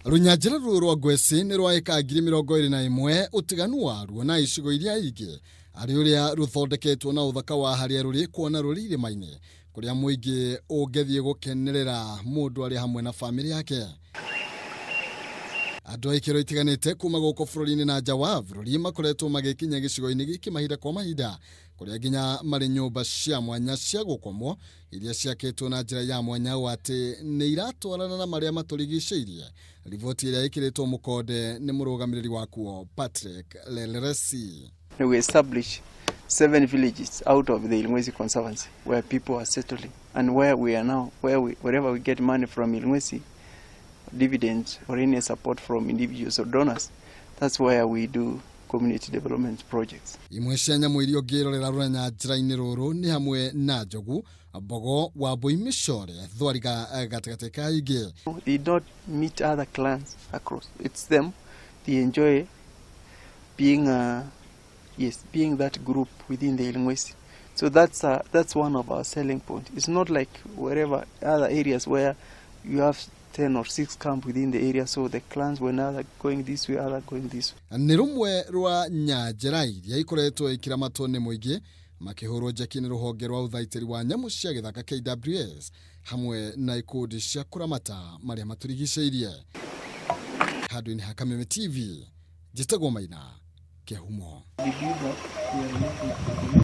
Rũnyanjara rũrũ rwa Ngweci nĩ rwa ĩka 21,000 ũtiganu waruo na icigo iria ingĩ arĩ ũrĩa rũthondeketwo na ũthaka wa harĩa rũrĩ kuona rũrĩ irĩma-inĩ kũrĩa mũingĩ ũngĩthiĩ gũkenerera mũndũ arĩ hamwe na bamĩrĩ yake. Andũ a ikĩro itiganĩte kuma gũkũ bũrũri-inĩ na nja wa bũrũri makoretwo magĩkinya gĩcigo-inĩ gĩkĩ mahinda kwa mahinda kũrĩa nginya marĩ nyũmba cia mwanya cia gũkomwo iria ciakĩtwo na njĩra ya mwanya ũũ atĩ nĩ iratwarana na marĩa matũrigicĩirie. Riboti ĩrĩa ĩkĩrĩtwo mũkonde nĩ mũrũgamĩrĩri wakuo Patrick Leleresi. We establish 7 villages out of the Ilngwesi Conservancy where people are settling and where we are now, wherever we get money from Ilngwesi, dividends or any support from individuals or donors, that's where we do community development projects. Imwe cia nyamũ iria ũngĩrorera rũnyanjara-inĩ rũrũ nĩ hamwe na njogu, mbogo, wambũi, mĩcore, thwariga gatagatĩ ka ingĩ. They don't meet other clans across. It's them. They enjoy being that group within the Ilngwesi. So that's one of our selling points. It's not like wherever other areas where you have 10 or 6 camp within the area, so the clans were now going this way, other going this way. Nĩ rũmwe rwa nyanjara iria ikoretwo ikĩramatwo nĩ mũingĩ makĩhũrwo njeki nĩ rũhonge rwa ũthaitĩri wa nyamũ cia gĩthaka KWS hamwe na ikundi cia kũramata marĩa matũrigicĩirie. Handũ-inĩ ha Kameme TV, njĩtagwo Maina Kĩhumo.